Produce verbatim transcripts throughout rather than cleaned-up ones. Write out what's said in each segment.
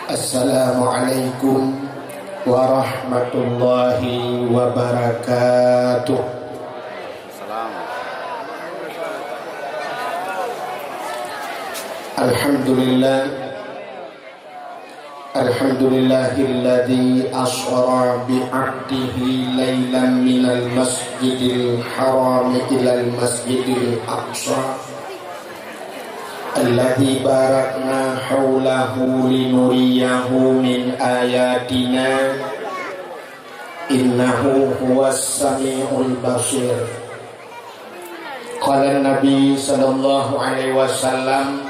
Assalamualaikum warahmatullahi wabarakatuh. Alhamdulillah. Alhamdulillahilladzi asra bi 'abdihi lailan minal masjidil haram ilal masjidil aqsa. Alladzi barakna haulahu linuriyahu min ayatina, innahu huwas samiul basir. Qala Nabi sallallahu alaihi wasallam,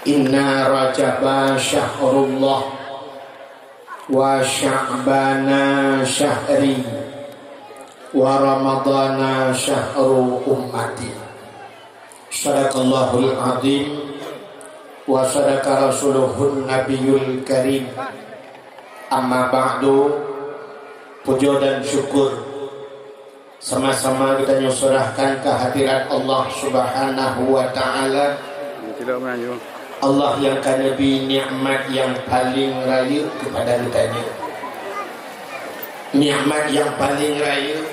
"Inna Rajaba syahrullah, wa Sya'bana syahri, wa Ramadana syahru ummati." Sadaqallahul azim wa sadaqa rasuluhun nabiyul karim. Amma ba'du, puja dan syukur sama-sama geutanyoe serahkan kehadirat Allah Subhanahu wa Ta'ala. Allah nyang ka neubri nikmat nyang paleng rayeuk keupada geutanyoe. Nikmat nyang paleng rayeuk,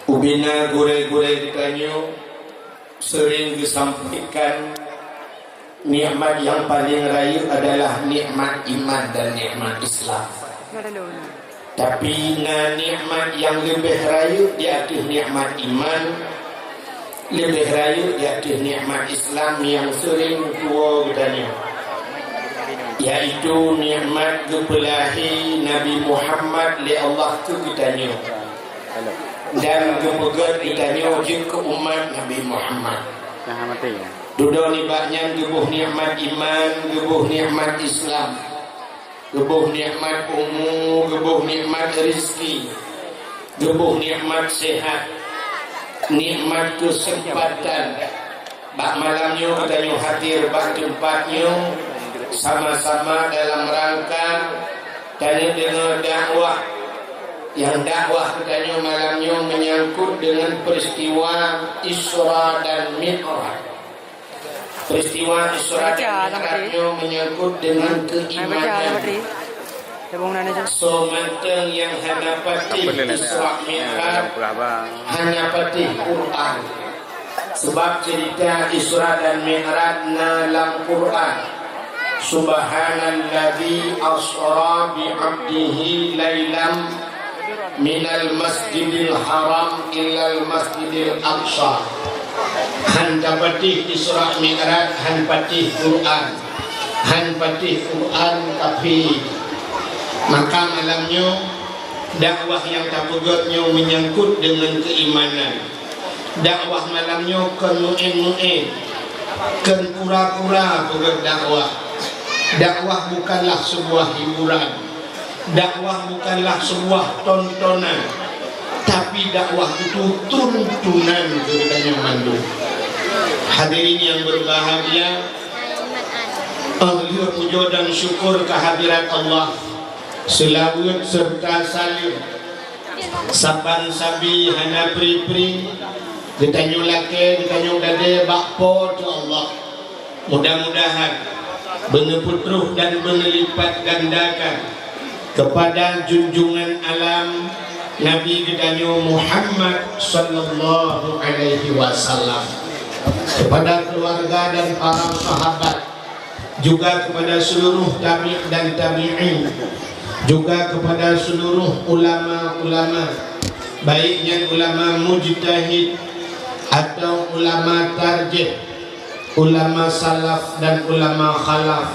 ubena gurée-gurée geutanyoe sering geusampaikan, nikmat nyang paleng rayeuk adalah nikmat iman dan nikmat Islam. Tapi na nikmat nyang leubeh rayeuk di ateueh nikmat iman, leubeh rayeuk di ateueh nikmat Islam nyang sering tuwoe geutanyoe, yaitu nikmat geupeulahé Nabi Muhammad lé Allah keu geutanyoe dan geupeugét geutanyoe jeuet keu umat Nabi Muhammad. Dudoe nibak nyan geuboh nikmat iman, geuboh nikmat Islam, geuboh nikmat umu, geuboh nikmat rizki, geuboh nikmat sehat, nikmat keuseumpatan. Bak malam nyoe geutanyoe hadir bak teumpat nyoe sama-sama dalam rangka tanyoe deungoe dakwah. Nyang dakwah geutanyoe malam nyoe meunyangkot deungon peuristiwa Isra dan Mi'raj. Peuristiwa Isra dan Mi'raj nyoe meunyangkot deungon keuimanan. Soe mantong nyang hana patéh Isra Mi'raj, hana patéh Quran. Sabab ceurita Isra dan Mi'raj na lam Quran. Subhanalladzi asra bi 'abdihi lailam minal masjidil haram ilal masjidil aqsa. Han tapatéh Isra Mi'raj, han patéh Quran, han patéh Quran kafé. Maka malam nyoe dakwah nyang tapeugét nyoe meunyangkot deungon keuimanan. Dakwah malam nyoe kon meu'én-meu'én, kon pura-pura peugét dakwah. Dakwah bukanlah sebuah hiburan. Dakwah bukanlah sebuah tontonan, tapi dakwah itu tuntunan keu geutanyoe mandum. Hadirin yang berbahagia, eh, lheueh puja dan syukur kehadirat Allah, seulaweuet serta saleuem saban sabe hana pri-pri geutanyoe lakée, geutanyoe gadée bak Po teu Allah. Mudah-mudahan beuneuputroh dan beuneulipat gandakan kepada junjungan alam Nabi geutanyoe Muhammad sallallahu alaihi wasallam, kepada keluarga dan para sahabat, juga kepada seluruh tabi' dan tabi'in, juga kepada seluruh ulama-ulama, baik nyan ulama mujtahid atau ulama tarjih, ulama salaf dan ulama khalaf,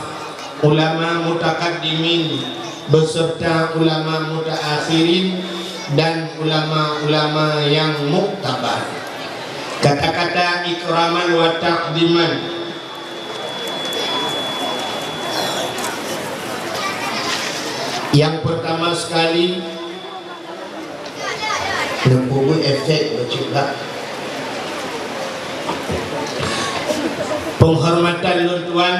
ulama mutakaddimin beserta ulama mutaakhirin dan ulama-ulama yang muktabar. Kata-kata ikraman wa ta'ziman. Yang pertama sekali, leumpung efek bacut lah. Penghormatan lôn tuan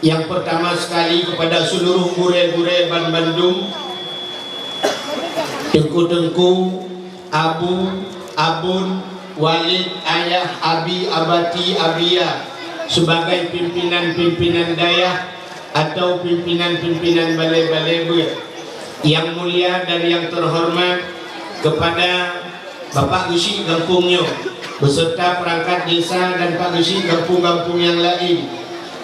yang pertama sekali kepada seluruh gurée-gurée ban bandum, teungku-teungku, abu, abon, walid, ayah, abi, abati, abiya, sebagai pimpinan-pimpinan dayah atau pimpinan-pimpinan balai-balai beuet. Yang mulia dan yang terhormat kepada Bapak Geuchik gampông nyoe beserta perangkat desa dan Pak Geuchik gampông-gampông nyang laén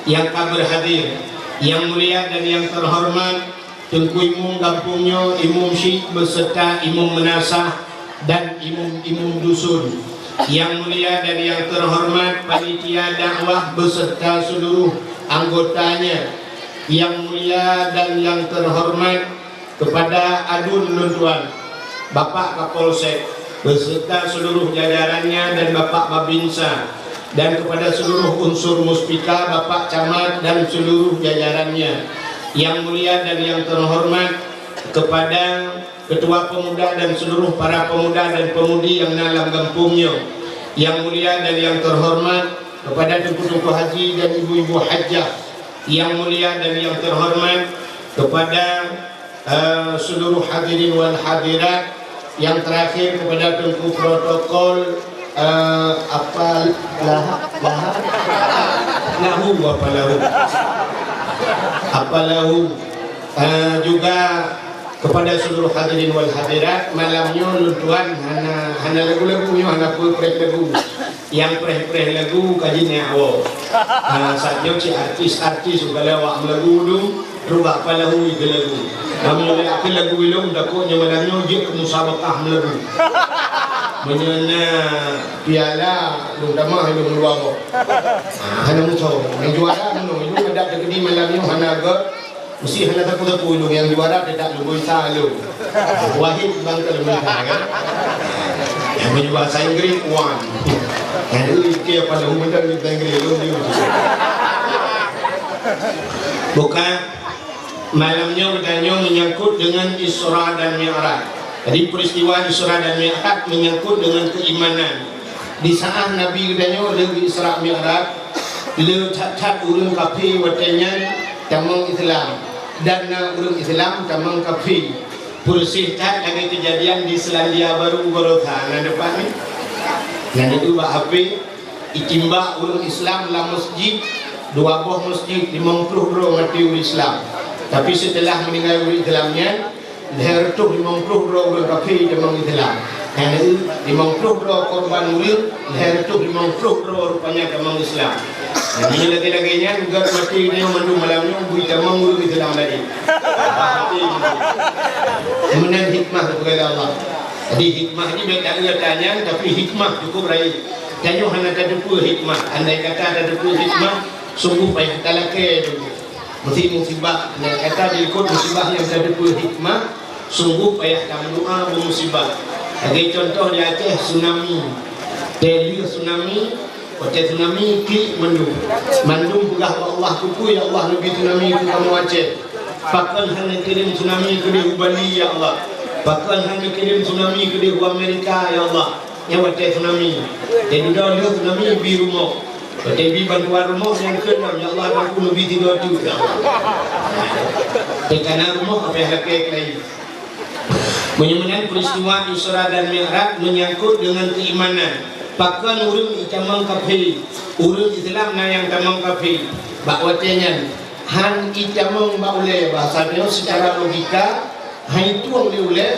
nyang ka berhadir. Yang mulia dan yang terhormat Teungku Imum gampông nyoe, Imum Syik beserta Imum Meunasah dan Imum-Imum dusun. Yang mulia dan yang terhormat panitia dakwah beserta seluruh anggotanya. Yang mulia dan yang terhormat kepada adun lôn tuan, Bapak Kapolsek beserta seluruh jajarannya dan Bapak Babinsa, dan kepada seluruh unsur Muspika, Bapak Camat dan seluruh jajarannya. Yang mulia dan yang terhormat kepada Ketua Pemuda dan seluruh para pemuda dan pemudi yang na lam gampông nyoe. Yang mulia dan yang terhormat kepada teungku-teungku haji dan ibu-ibu hajah. Yang mulia dan yang terhormat kepada eh, seluruh hadirin wal hadirat, yang terakhir kepada teungku protokol, eh, apa lah, lah, lahu apa lahu, apa lahu, eh, juga kepada seluruh hadirin wal hadirat, malam nyoe lôn tuan hana, hana lagu-lagu nyoe, hana peue preh lagu. Nyang preh-preh lagu ka jinak woe. Ha, sajoe cit artis-artis ugala awak meulagu dum, trok bak Palahu ikeue lagu. Meunyoe lé akhé lagu ilong, takot nyoe malam nyoe jeuet keu musabakah meulagu. Meunyoe na piala, lôn tamah ilong luwa boh. Ha, hana musoh. Nyang juara meunoe, ilong adak teukeudi malam nyoe hana gèt. Meusti hana sapeue-sapeue ilong, nyang juara teutab leubeh sa ilong. Wahid bang ka leubeh sa, kan? Nyang meunyoe bahasa Inggris, one. Nyang dulu ke apa dah umum dah bahasa Inggris, ilong dia. Bukan. Malam nyoe geutanyoe menyangkut dengan Isra dan Mi'raj. Jadi peristiwa Isra dan Mi'raj menyangkut dengan keimanan. Di saat Nabi geutanyoe lheueh Isra Mi'raj, le that-that ureuëng kafé watée nyan tamong Islam, dan na ureuëng Islam tamong kafé. Peureuseh that lagée keujadian di Selandia Baru baroesa na depan ni. Nyang deuh bak H P, itimbak ureuëng Islam lam masjid, dua boh masjid, limong ploh droe maté ureuëng Islam. Tapi seuteulah meuninggai ureuëng Islam nyan, lhée reutôh limong ploh droe ureuëng kafé tamong Islam. Nyang deuh, limong ploh droe korban ureuëng, lhée reutôh limong ploh droe rupanya tamong Islam. Nyang lagée-lagée nyan, gét maté nyoe mandum malam nyoe bui tamong ureuëng Islam lagi. Meunan hikmah daripada Allah. Jadi hikmah ni baik tak ada tanya, tapi hikmah cukup rayeuk. Tanyoe hana tateupeue hikmah. Andai kata tateupeue hikmah, sungguh payah talakée tu. Meusi musibah, nyang kata diikot musibah nyang tateupeue hikmah, sungguh payah tameudoa beumusibah. Lagée contoh di Aceh, tsunami. Teulieu tsunami, watée tsunami klik mandum. Mandum peugah bak Allah, "Keupeue ya Allah neubi tsunami keu kamoe Aceh? Pakon hana kirém tsunami keudeh u Bali ya Allah? Pakon hana kirém tsunami keudeh u Amerika ya Allah?" Nyan watée tsunami. Teududoe lheueh tsunami bi rumoh. Watée bi bantuan rumoh nyang keunan, "Ya Allah, bangku neubi tiga tu, ya Allah." Teuka na rumoh, ka payah lakée keulayi. Meunyoe meunan peristiwa Isra dan Mi'raj menyangkut dengan keimanan. Pakon ureuëng itamong kafé, ureuëng Islam na nyang tamong kafé. Bak watée nyan, han itamong bak ulée, bahasa nyoe secara logika, han itueng lé ulée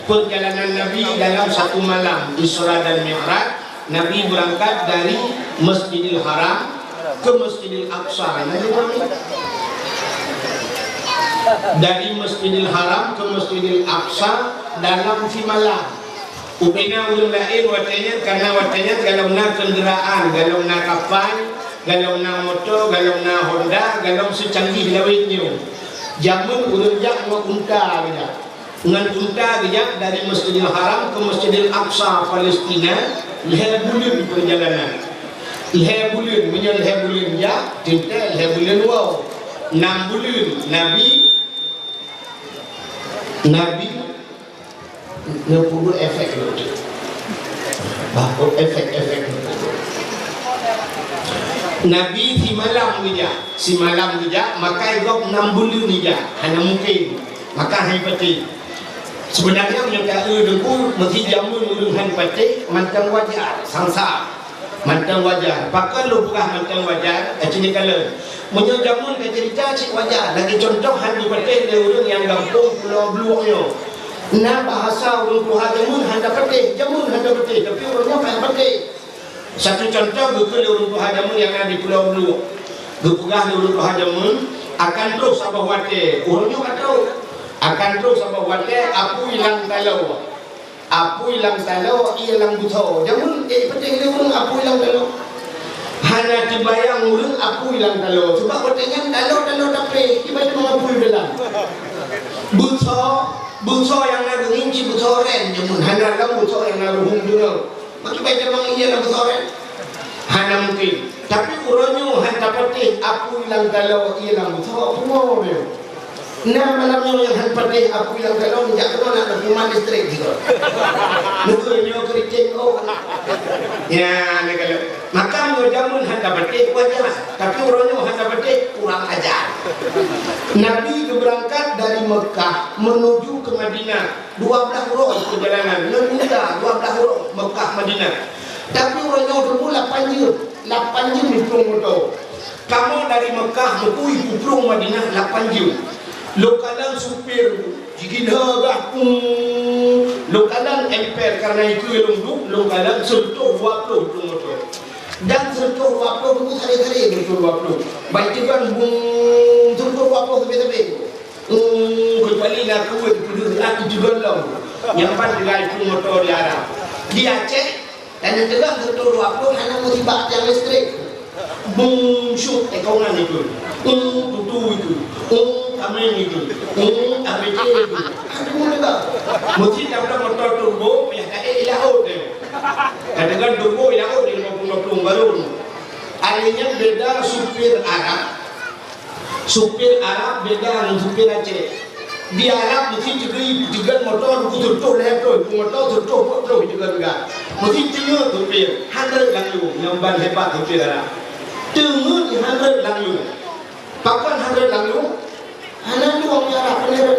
perjalanan Nabi dalam satu malam Isra dan Mi'raj. Nabi beurangkat dari Masjidil Haram ke Masjidil Aqsa. Nah, gitu. Dari Masjidil Haram ke Masjidil Aqsa dalam simalam. Ubena ureuëng laén watée nyan, karena watée nyan galom na kenderaan, galom na kapai, galom na moto, galom na Honda, galom seucanggih lawét nyoe. Jameun ureuëng jak ngon unta geujak. Ngon unta geujak dari Masjidil Haram ke Masjidil Aqsa, Palestina, lhée buleuen peurjalanan. Lhée buleuen, meunyoe lhée buleuen jak, teuntée lhée buleuen woe. Nam buleuen, Nabi, Nabi, nyoe peubuet efek lom. Bah, efek-efek. Nabi simalam geujak, simalam geujak, makai gob nam buleuen geujak, hana mungken. Maka han patéh. Sebenarnya meunyoe ta-eu deungon meusi jameun ureuëng han patéh, mantong wajar, sangsa. Mantong wajar. Pakon lôn peugah mantong wajar? Aci nyoe kalon. Meunyoe jameun ka cerita cit wajar, lagèe contoh han geupatéh lé ureueng nyang gampông Pulo Bluek nyoe. Na bahasa ureueng tuha jameun han tapatéh, jameun han tapatéh, tapi ureueng nyoe ka patéh. Satu contoh geukheun lé ureueng tuha jameun nyang na di Pulo Bluek. Geupeugah lé ureueng tuha jameun, akan troh saboh watèe, ureueng nyoe ka troh. Akan troh saboh watèe, apui lam taloe. Apui lam taloe, ié lam beusoe. Jameun, eh, patéh lé ureueng apui lam taloe. Hana teubayang ureueng apui lam taloe. Sabab watèe nyan taloe, taloe tapéh, kiban teuma apui dalam. Beusoe, beusoe nyang na geurinci beusoe rèn jameun. Hana lom beusoe nyang na ruhueng deungoe. Maka bai tamong ié lam beusoe rèn? Hana mungken. Tapi uroe nyoe han tapatéh apui lam taloe ié lam beusoe, pungo nyoe. Na malam nyoe nyang han patéh apui lam taloe, jak keunoe nak neupuman listrik sigoe. Neupeue nyoe keriting, oh. Ya, neukalon. Maka meunyoe jameun han tapatéh, wajar. Tapi uroe nyoe han tapatéh, kurang ajar. Nabi geubeurangkat dari Mekah menuju ke Madinah. Dua blah uroe peujalanan, ngon unta dua blah uroe Mekah Madinah. Tapi uroe nyoe teungku lapan jeuem, lapan jeuem iplueng moto. Kamoe dari Mekah meupui iplueng Madinah lapan jeuem. Lôn kalon supir jigila gah, pung. Lôn kalon emper karena ikeue lôn duek, lôn kalon seureutôh dua ploh iplueng moto. Dan seureutôh dua ploh teungku sare-sare seureutôh dua ploh. Bai teugon bung seureutôh dua ploh sabe-sabe. Hmm, keucuali na keuweuet peudeuh laju teugon lom. Nyang ban tinggai pun moto di Arab. Di Aceh, dan teugon seureutôh dua ploh hana musibah tiang listrik. Bung syuk ekongan itu. Hmm, tutu itu. Hmm, tameng itu. Hmm, A B C itu. Aduh, teugon. Mesti tablang moto turbo, payah kaék di laôt dia. Kadang-kadang turbo di laôt dia lima puluh, lima puluh baru. Akhirnya beda supir Arab. Supir Arab beda ngon supir Aceh. Di Arab meusti teukeudi teugon moto duku seureutôh lhèe ploh, moto seureutôh peuet ploh teugon gah. Meusti teungeut supir, han rhot lam lueng, nyan ban hebat supir Arab. Teungeut han rhot lam lueng. Pakon han rhot lam lueng? Hana lueng di Arab, hana rhot.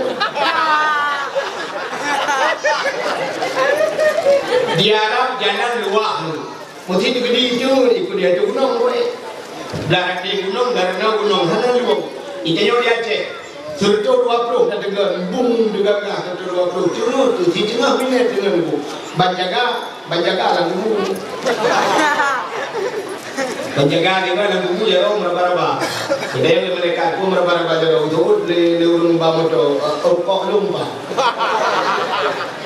Di Arab jalan luwah. Meusti teukeudi teungeut ikut di ateueh gunong, weh. Blah até gunong, blah reunoe gunong, hana lueng. Di tanyoe di Aceh, seureutôh dua ploh na teugon, bung teugon gah seureutôh dua ploh, teungeut tu, si teungoh minèt teungeut bu. Ban jaga, ban jaga lam kubu. Ban jaga di lam kubu jaroe meuraba-raba. Di tanyoe lé malaikat ku meuraba-raba jaroe, jeuet lé, lé ureueng ba moto, eh, rukok lom ba.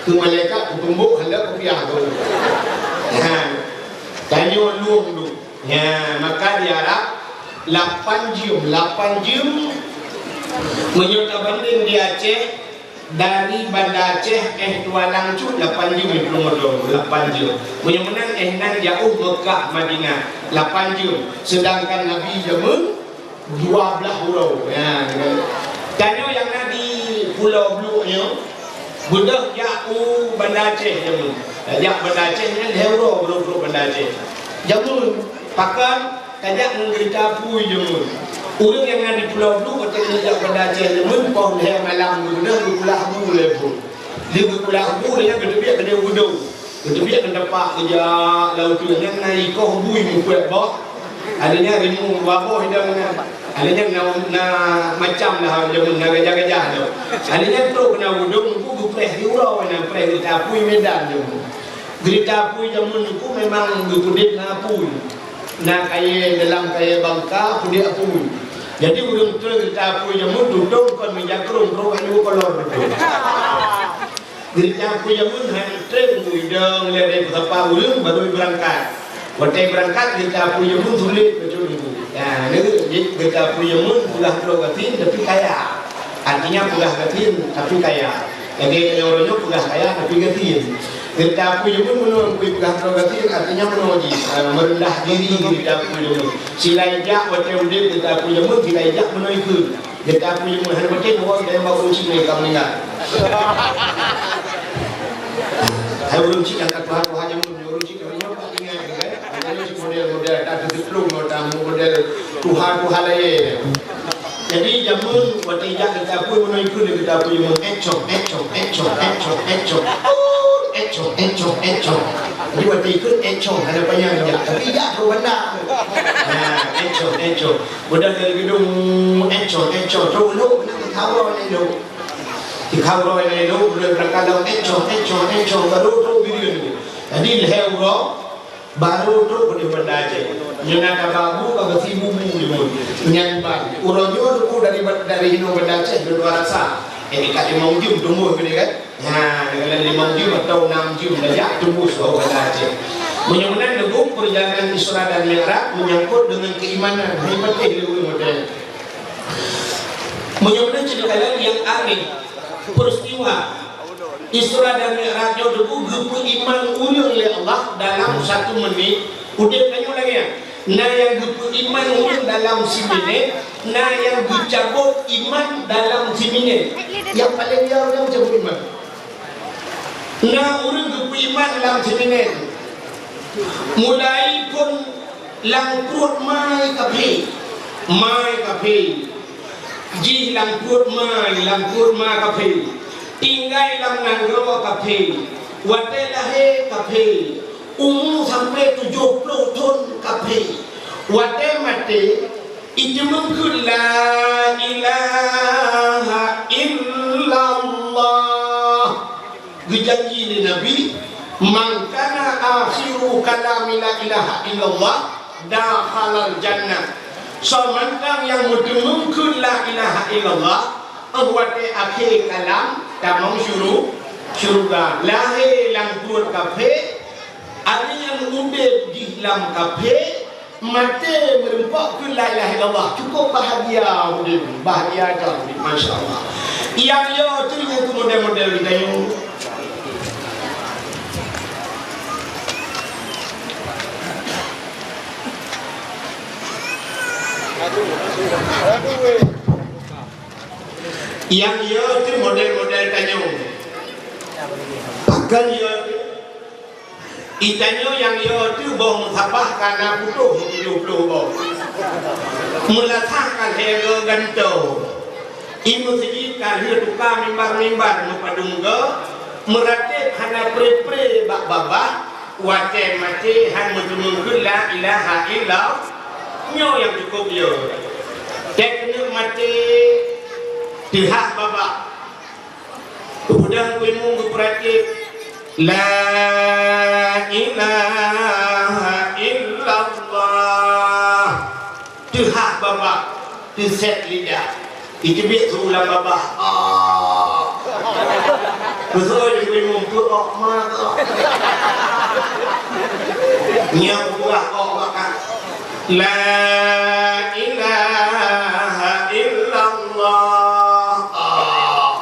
Keu malaikat kutumbok handak kupiah tu. Ha. Tanyoe lueng dum. Nyan, maka di Arab lapan jeuem, lapan jeuem. Meunyoe tabandeng di Aceh, dari Banda Aceh, eh, Tualang cut lapan jeuem iplueng moto, lapan jeuem. Meunyoe meunan, eh, nan jaoh Mekah, Madinah, lapan jeuem. Sedangkan Nabi jameun dua blah uroe. Nyan, tanyoe nyang na di Pulo Bluek nyoe, beudôh jak u Banda Aceh jameun. Jak Banda Aceh nyan lhèe uroe beudôh trok Banda Aceh. Jameun, pakon tajak ngon geurita apui jameun. Ureueng nyang na di Pulo Bluek watèe geujak Banda Aceh jameun, poh lhèe malam geubeudôh geukulah bu lé phôn. Lé geukulah bu, lé nyan geuteubiet keudéh u geudong. Geuteubiet ngon tapak geujak lam uteuen nyan na ikoh bui muphom boh. Ada nyan rimueng dua boh idong nyan. Ada nyan na, na macam lah jameun na gajah-gajah tu. Ada nyan trok keunan u geudong, Teungku, geupreh di uroe nyan, preh geurita apui Medan jameun. Geurita apui jameun Teungku memang geupeudeh ngon apui. Na kayèe, dalam kayèe bangka peudeh apui. Jadi ureueng treun geurita apui jameun tutong kon meujakrong, trok kayèe kolor beutôi. Geurita apui jameun han treb Teungku, idong lé dari peusapa ureueng baru beurangkat. Watèe beurangkat geurita apui jameun sulet bacut Teungku. Ya, nyoe jih geurita apui jameun peugah droe gasien tapi kaya. Artinya peugah gasien tapi kaya. Lagèe tanyoe uroe nyoe peugah kaya tapi gasien. Geurita apui jameun meunoe Teungku peugah droe gasien, artinya meunoe jih, eh, meureundah diri geurita apui jameun. Sila ijak watèe udép geurita apui jameun, sila ijak meunoe ikheun. Geurita apui jameun hana maté, dua ureueng teumbak ureueng Cina ka meuninggai. Hai ureueng Cina ka tuha-tuha jameun, ureueng Cina nyoe ka tinggai, kan? Ada nyoe model-model, tak ada diplom, tak ada model tuha-tuha lain. Jadi jameun watèe jak geurita apui, meunoe ikheun geurita apui jameun, ecok, ecok, ecok, ecok, ecok. Encong, encong, encong. Jadi, watèe ikôt encong, hana panyang jak. Tapi jak trôk banda. Ha, encong, encong. Beudôh dari geudong, encong, encong. Trôk lhôk, keunan teuka uroe lhôk. Teuka uroe lhôk, beudôh beukalon, encong, encong, encong. Baru trôk Bireuen. Jadi, lhèe uroe, baru trôk keudéh Banda Aceh. Nyoe na ka babu, ka beusibubu nyoe. Nyan ban. Uroe nyoe teungku dari, dari hinoe Banda Aceh, dua rasa. Eh, dekat limong jeuem teungku keudéh kan? Ha, dalam limong jeuem atau enam jeuem saja tembus bak Banda Aceh. Meunyoe meunan, Teungku, perjalanan Isra dan Mi'raj menyangkut dengan keimanan. Hai patéh lé ureueng model. Meunyoe meunan, cerita laén nyang aneh, peristiwa Isra dan Mi'raj nyoe, Teungku, geupeuiman ureueng lé Allah dalam satu menit, udeb tanyoe lagèe nyan. Na nyang geupeuiman ureueng dalam siminét, na nyang geucabot iman dalam siminét. Nyang paleng liar nyang geucabot iman. Na ureueng geupeuiman lam siminét. Mulai phon lam pruet ma kafé. Ma kafé. Jih lam pruet ma, lam pruet ma kafé. Tinggai lam nanggroe kafé. Watèe lahé kafé. Umu sampoe tujoh ploh thon kafé. Watèe maté, iteumeung kheun la ilaha illallah. Geujanji lé Nabi, "Man kana akhiru kalami la ilaha illallah, dakhalal jannah." Soe mantong nyang meuteumeung kheun la ilaha illallah, óh watèe akhé kalam, tamong syuru-, syeuruga. Lahé lam pruet kafé, Ari nyang udeb jih lam kafé, maté meureumpok keu la ilaha illallah. Cukup bahagia udeb, bahagia that udeb, masya Allah. Nyang yo teuh nyang keu model-model geutanyoe. Nyang yo teuh model-model tanyoe. Pakon yo teuh? Geutanyoe nyang yo teuh boh musabah ka na putôh tujoh ploh boh. Meulasah ka lhèe goe gantoe. I meuseujid ka lheueh tuka mimbar-mimbar meupadum goe, meuratéb hana pré-pré bak babah, watèe maté han meuteumeung kheun la ilaha illallah. Nyoe nyang cukup yo. Teuh keuneuk maté teuhah babah. Udang kuimu geupeuratéb, "La ilaha illallah." Teuhah babah, teusét lidah. Iteubiet su lam babah. Ah. Beutôi kuimu peuok ma kah. Nyang buah ok makan. La ilaha illallah. Ah.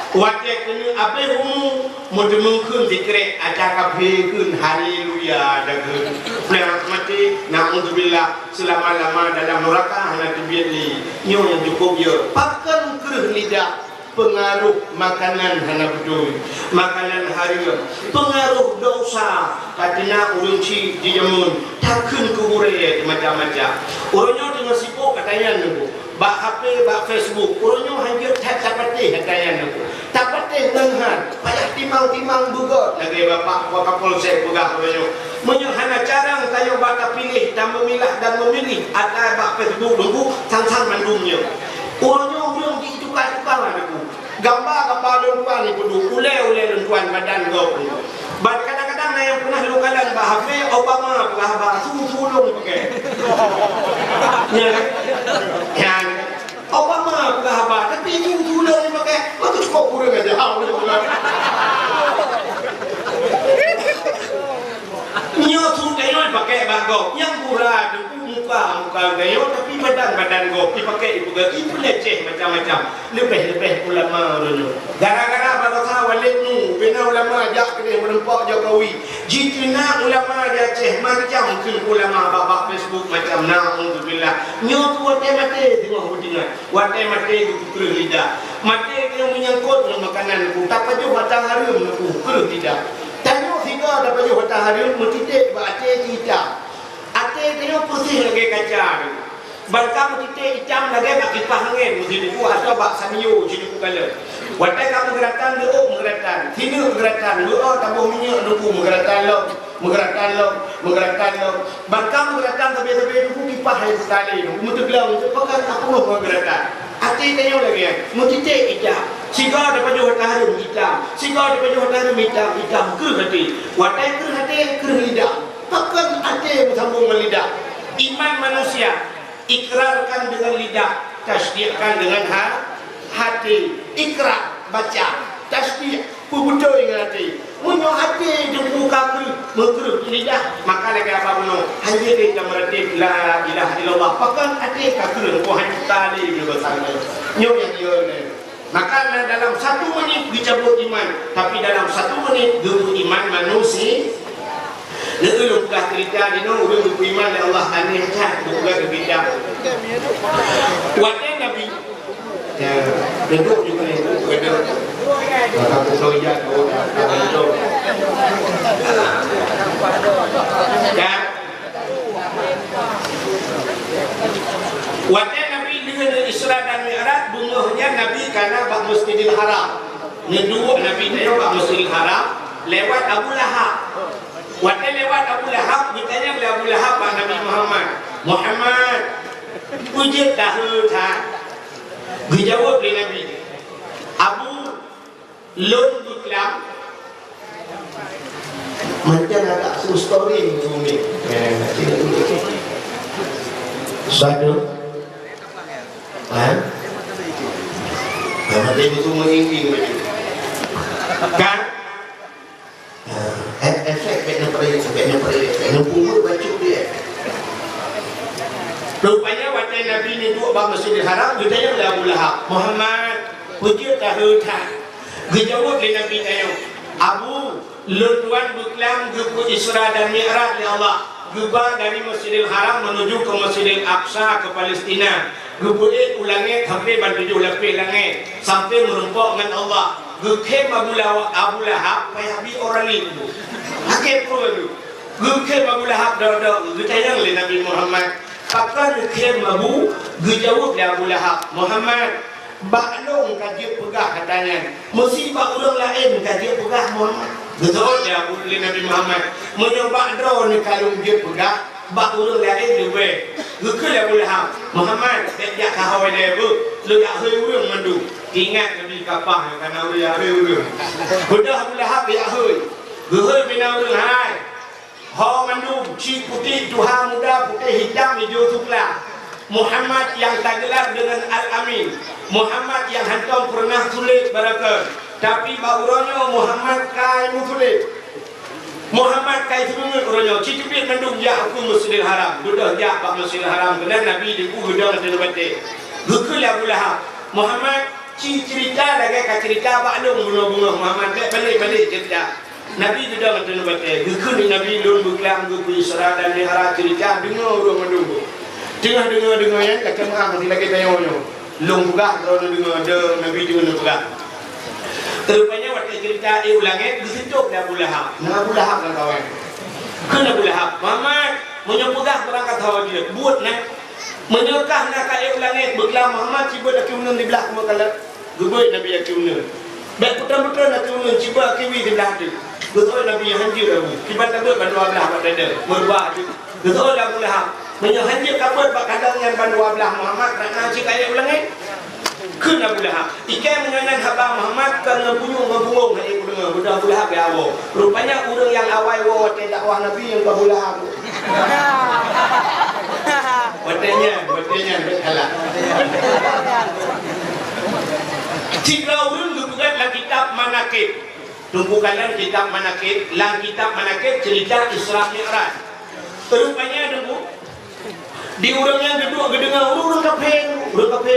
Watèe keuneuk abéh umu, meuteumeung kheun sikrek, aca kafé kheun, haleluya, dageuh. Nah, maté, naudzubillah, seulama-lama dalam nuraka hana teubiet lé. Nyoe nyang cukup yo. Pakon kreueh lidah? Peungaroh makanan hana beutôi, makanan hareuem, peungaroh dosa, ka teuna ureueng chik jijameun, takheun keu gurèe, macam-macam. Uroe nyoe teungoh sibok ka tanyan nyoe, bak H P, bak Facebook, uroe nyoe hanjeuet that tapatéh ka tanyan nyoe. Tapatéh ngon han, payah timang-timang beugot, lagèe Bapak Wakapolsek peugah uroe nyoe. Meunyoe hana carông tanyoe bak tapiléh dan meumilah dan meumilih, ata bak Facebook Teungku, sang-sang mandum nyoe. Uroe nyoe ureueng jituka-tuka Teungku. Gamba-gamba lôn tuan ipeuduek, ulèe-ulèe lôn tuan badan gob. Ban kadang-kadang na nyang peunah lôn kalon bak H P, Obama peugah haba, su-su lôn pake. Nyan kan? Nyan kan? Obama peugah haba, tapi su-su lôn pake. Maka cukôp kureueng aja. Nyoe su tanyoe pake bak gob. Nyang gura Teungku muka, muka geutanyoe, tapi badan, badan gob. Ipake, ipeugah, ipeuleceh macam-macam. Leubeh-leubeh ulama uroe nyoe. Gara-gara baroesa Walid Nu, bina ulama jak keudeh meureumpok Jokowi. Jiteuna ulama di Aceh, macam keu ulama bak-bak Facebook macam, naudzubillah. Nyoe keu watèe maté teungoh beudingat. Watèe maté geupeukreueh lidah. Maté nyang meunyangkot ngon makanan Teungku, tapajoh ata hareuem Teungku, kreueh lidah. Tanyoe sigoe tapajoh ata hareuem, meutiték bak até ceuita. Até tanyoe peuséh lagèe kaca Teungku. Ban ka meutiték itam lagèe bak kipah angén meusideue atau bak sanyo sideue kalon. Watèe ka meugeuratan, leuôk meugeuratan, sineuk meugeuratan, leuôk taboh minyeuk nubu meugeuratan lom, meugeuratan lom, meugeuratan lom. Ban ka meugeuratan sabe-sabe nubu kipah hai teutalé, nubu meuteuglong, teupeugah ka peunoh meugeuratan. Até tanyoe lagèe meutiték itam. Sigoe tapajoh tahareuem itam, sigoe tapajoh tahareuem itam, itam kreueh até. Watèe kreueh até, kreueh lidah. Pakon até meusambong ngon lidah? Iman manusia ikrarkan dengan lidah, tasdikkan dengan ha-, hati. Ikrar, baca, tasdik, peubeutôi ngon até. Meunyoe até teungku ka kreueh, meukreueh lidah, maka lagèe haba bunoe, hana jeuet tameuratéb la ilaha illallah. Pakon até ka kreueh, engko hana tali nyoe basang nyoe. Nyoe nyang jeuet nyoe. Maka na dalam satu menit geucabut iman, tapi dalam satu menit geupeu iman manusia. Neueu lôn peugah ceurita jinoe, ureueng geupeu iman lé Allah aneh that, geupeugah geubida. Watèe Nabi, ya, duduk juga ni, duduk. Maka beutôi ya, oh, ya, beutôi. Ya. Watèe Nabi deungon Isra dan Mi'raj, beungoh nyan Nabi kana bak Masjidil Haram. Neuduek Nabi tanyoe bak Masjidil Haram lewat Abu Lahab. Watèe lewat Abu Lahab, geutanyong lé Abu Lahab bak Nabi Muhammad, "Muhammad, peue jeuet dahé that?" Geujaweueb lé Nabi, "Abu, lôn beuklam." Macam ada true story ni, umi. Satu. Ha? Nama dia itu mengingin macam. Kan? Ha, e-, efek bèk neuperi, bèk neuperi, bèk neupeubuet bacut dia. Rupanya watèe Nabi neuduek bak Masjidil Haram, geutanyong lé Abu Lahab, "Muhammad, peue jeuet dahé that?" Geujaweueb lé Nabi tanyoe, "Abu, lôn tuan beuklam geupeu Isra dan Mi'raj lé Allah, geuba dari Masjidil Haram menuju ke Masjidil Aqsa ke Palestina, geupeuék u langèt sampoe ban tujoh lapéh langèt, sampoe meurumpok ngon Allah." Geukhém Abu Lawa-, Abu Lahab payah bi orang lain. Akhé peue tu? Geukhém Abu Lahab dok-dok, geutanyong lé Nabi Muhammad, "Pakon neukhém Abu?" Geujaweueb lé Abu Lahab, "Muhammad, bak lôn ka jeuet peugah hata nyan, meusi bak ureueng laén ka jeuet peugah, Muhammad." Geuseuôt lé Abu, lé Nabi Muhammad, "Meunyoe bak droeneuh ka lôn jeuet peugah, bak ureueng laén leubeh." Geukheun lé Abu Lahab, "Muhammad, bèk jak kahôi lé beuh, lôn jak hôi ureueng mandum." Ingat Nabi kapah nyang kana ureueng jak hôi ureueng. Beudôh Abu Lahab jak hôi. Geuhôi bina ureueng, "Hai, ho mandum, cit putéh tuha muda, putéh hitam, ijo sukla. Muhammad nyang tageular deungon Al-Amin. Muhammad nyang hantom peureunah sulet barokon. Tapi bak uroe nyoe Muhammad ka meusulet. Muhammad ka seumeungeut uroe nyoe. Cit teubiet mandum jak u Masjidil Haram." Beudôh jak bak Masjidil Haram, keunan Nabi di u geudong ateueh batèe. Geukheun lé Abu Lahab, "Muhammad, ci ceurita lagèe ka ceurita bak lôn bunoe beungoh, Muhammad, bèk balek-balek ceurita." Nabi geudong ateueh batèe, geukheun lé Nabi, "Lôn beuklam geupeu Isra dan Mi'raj, ceurita deungö ureueng mandum." Teungoh deungö-deungö nyan, ka ceumeurah lagèe tanyoe nyoe. Lôn peugah, droeneuh deungö, deuh Nabi deungö neupeugah. Rupanya watèe ceurita ék u langèt, geuseutôt lé Abu Lahab. Nah, Abu Lahab lam kawan. Kheun Abu Lahab, "Muhammad, meunyoe peugah barang ka sawa jeuet, buet nah. Meunyoe kah na ka ék u langèt, beuklam Muhammad, sibeuet aki uneun diblah keumeue kalon." Geubeuet Nabi aki uneun. Bèk putron-putron aki uneun, sibeuet aki wie siblah teuk. Geuseuôt Nabi, "Hanjeuet Abu, kiban tabeuet bandua blah bak dada, meurubah teuk." Geuseuôt Abu Lahab, "Meunyoe hanjeuet kabeuet bak kadang nyan bandua blah Muhammad, rot na cit ka ék u langèt." Kheun Abu Lahab, "Ikèe meunyoe nyan haba Muhammad, kon ngon punyueng ngon punggong han ék kudeungö." Beudôh Abu Lahab ya Allah. Rupanya ureueng nyang awai woe watèe dakwah Nabi nyan Abu Lahab. Watèe nyan, watèe nyan bèk salah. Sidroe ureueng geupeugah lam kitab Manaqib. Teungku kalon kitab Manaqib, lam kitab Manaqib cerita Isra Mi'raj. Rupanya teungku, di ureueng nyan geuduek geudeungoe ureueng kafé, ureueng kafé.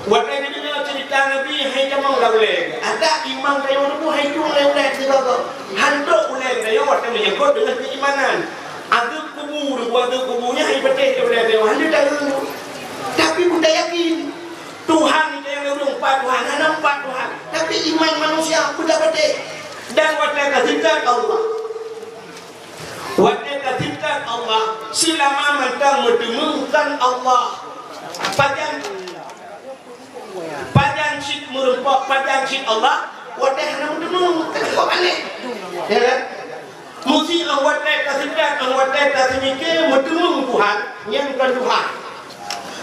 Watèe geudeungoe cerita Nabi, hai tamong lam ulèe. Adak iman tanyoe teungku hai tueng lé ulèe sigoe-goe. Hantom ulèe tanyoe watèe menyangkut deungon keimanan. Azeueb kubu, teungku, azeueb kubu nyan hai patéh lé ulèe tanyoe, hana tadeungoe. Tapi beutayakin. Tuhan itu nyang ureueng pat Tuhan, hana pat Tuhan. Tapi iman manusia beutapatéh. Dan watèe ka teukat Allah. Watèe ka teukat Allah, seulama mantong meuteumé kon Allah. Pajan, pajan cit meureumpok, pajan cit Allah, watèe hana meuteumé, ka jeuet balek. Ya kan? Meusi 'oh watèe taseujat, 'oh watèe taseumike meuteumé Tuhan, nyan kon Tuhan.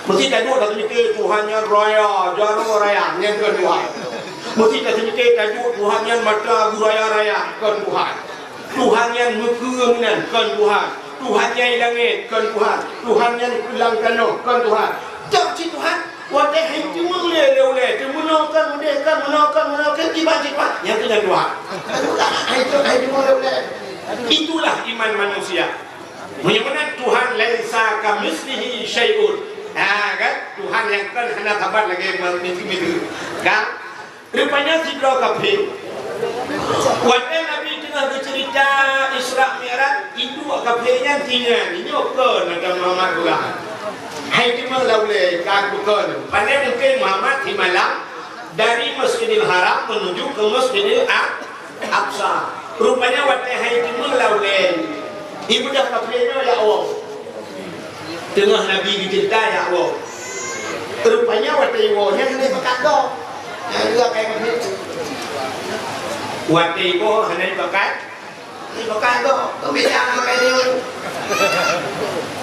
Meusi taduek taseumike Tuhan nyan raya, jaroe raya, nyan kon Tuhan. Meusi taseumike taduek Tuhan nyan mata guraya raya, kon Tuhan. Tuhan nyan meukeue meunan, kon Tuhan. Tuhan nyan i langèt, kon Tuhan. Tuhan nyan lam tanoh, kon Tuhan. Cok cit Tuhan, watèe han teumé lé, lé ulèe, teumeunoe kon, meudeh kon, meunoe kon, meunoe kon, kiban cit Tuhan. Nyan keuh nyan Tuhan. Hai cok, han teumé lé ulèe. Itulah iman manusia. Meunyoe meunan Tuhan, "Laisa kamitslihi syai'un." Ha, kan? Tuhan nyang kon hana saban lagèe ma-, miseue-miseue. Kan? Rupanya sidroe kafé. Watèe Nabi teungoh geuceurita Isra Mi'raj, induek kafé nyan tinggai, "Nyoe kon Nabi Muhammad peugah. Hai teuma lam ulèe ka geukon." Padahai mungken Muhammad simalam dari Masjidil Haram menuju ke Masjidil Aq-, Aqsa. Rupanya watèe hai teuma lam ulèe, ibudah kafé nyoe ya Allah. Teungoh Nabi geuceurita jak woe. Rupanya watèe iwoe nyan hana ipakat gob. Nyang dua kai kafé. Watèe iwoe hana ipakat, ipakat gob. Kok beda ngon kai deungon.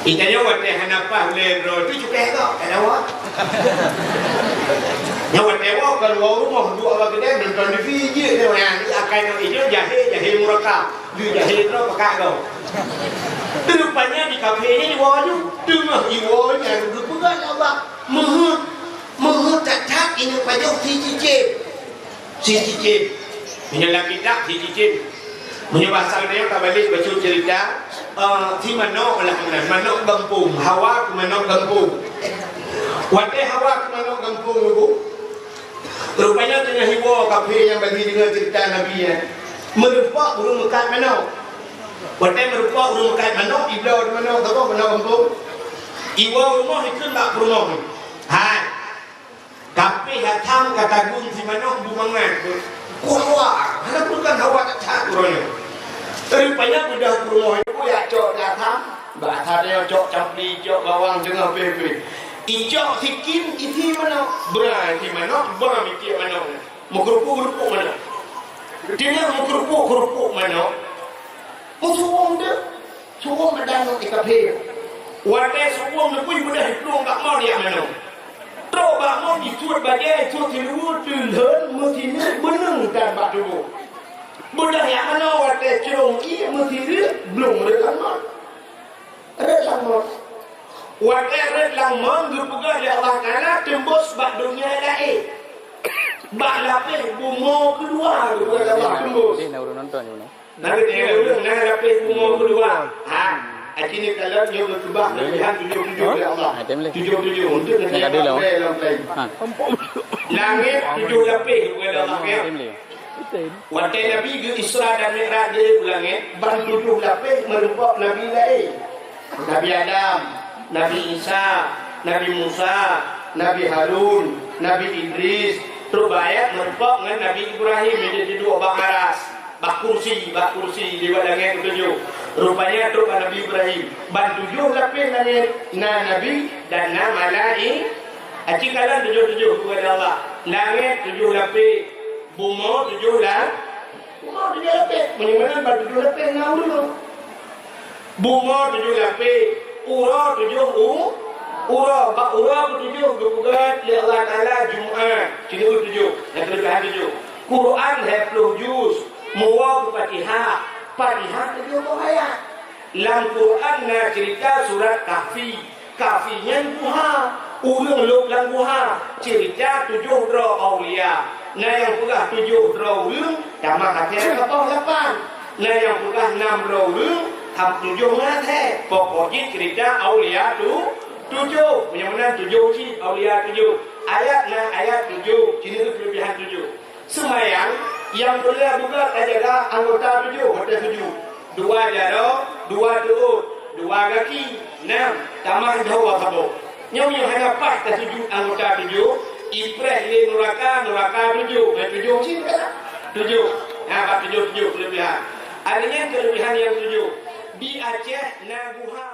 Itanyoe watèe hana paih ulèe droe tu cukai gob. Kana woe. Nyoe watèe woe kon woe rumoh duek bak keudè nonton T V jeuet nyoe. Nyan akai nyoe ijo jahé, jahé murakab. Geujahé droe pakat gob. Rupanya di kafé nyan iwoe laju. Teungoh iwoe nyan geupeugah lé Allah, "Meuheuet, meuheuet that-that inong pajoh sicicém." Sicicém. Meunyoe lam kitab sicicém. Meunyoe basa geutanyoe tabalek bacut ceurita, eh, si manok lah meunan, manok gampông, hawa keu manok gampông. Watèe hawa keu manok gampông nyoe, Rupanya teungoh iwoe kafé nyang bagi deungoe ceurita Nabi nyan, meurumpok ureueng meukat manok. Watèe meurumpok ureueng meukat manok, ibloe manok saboh manok gampông. Iwoe rumoh ikheun bak peurumoh. Hai, kafé hatam ka tagun si manok bu mangat. Kuah luar, hana peurukan hawa that-that uroe nyoe. Rupanya beudoh peurumoh nyoe jak cok di hatam, bak hatam nyoe cok campli, cok bawang, teungoh pih-pih. Icok sikin isi manok, bra isi manok, ba miték manok. Meukeurupuk-keurupuk manok. Teungoh meukeurupuk-keurupuk manok, meusuwong deuh, suwong meudanok di kafé. Watèe suwong neupui beudoh iplueng bak mon jak manok. Trok bak mon isuet bajèe, isuet siluweue, teulhon meusineuk beuneueng that bak tuboh. Beudoh jak manok watèe crông ié meusireuk, blông rot lam mon. Rot lam mon. Watèe rot lam mon geupeugah lé Allah Taala teumbôs bak donya laén. Bak lapéh bumoe keudua geupeugah lé Allah teumbôs. Nah, geutanyoe ureueng na lapéh bumoe keudua. Ha, aci ni kalau nyoe geukeubah keulebihan tujoh-tujoh lé Allah. Tujoh-tujoh untuk nanti lam lain. Langèt tujoh lapéh geupeugah lé Allah, ya. Watèe Nabi geu-Isra dan Mi'raj di langèt, ban tujoh lapéh meurumpok nabi laén. Nabi Adam, Nabi Isa, Nabi Musa, Nabi Harun, Nabi Idris, trok bak ayat meurumpok ngon Nabi Ibrahim nyang jiduek bak aras, bak kursi, bak kursi di bak langèt keutujoh. Rupanya trok bak Nabi Ibrahim. Ban tujoh lapéh langèt na nabi dan na malai-, aci kalon tujoh-tujoh geupeugah lé Allah. Langèt tujoh lapéh, bumoe tujoh la-, Bumoe tujoh lapéh, meunyoe meunan bak tujoh lapéh na uroe. Bumoe tujoh lapéh, uroe tujoh u-, uroe. Bak uroe keutujoh geupeugét lé Allah Taala Jumat, sineuk tujoh, nyang keulebihan tujoh. Quran lhèe ploh juz, meuwoe keu Fatihah, Fatihah tujoh boh ayat. Lam Quran na ceurita surat Kahfi. Kahfi nyan guha, ureueng lôb lam guha. Ceurita tujoh droe aulia. Na nyang peugah tujoh droe ureueng, tamah akhé ka boh lapan. Na nyang peugah nam droe ureueng, tam tujoh ngon akhé. Pokok jih ceurita aulia tu, tujoh. Meunyoe meunan tujoh cit aulia tujoh. Ayat na ayat tujoh, sineuk keulebihan tujoh. Seumayang nyang peureulèe beugöt tajaga anggota tujoh watèe sujud. Dua jaroe, dua teuôt, dua gaki, nam, tamah dhoe saboh. Nyoe meunyoe hana paih tasujud anggota tujoh, ipreh lé nuraka, nuraka tujoh, eh, tujoh cit kan? Tujoh. Nah, bak tujoh-tujoh keulebihan. Ada nyang keulebihan nyang tujoh. Di Aceh na guha.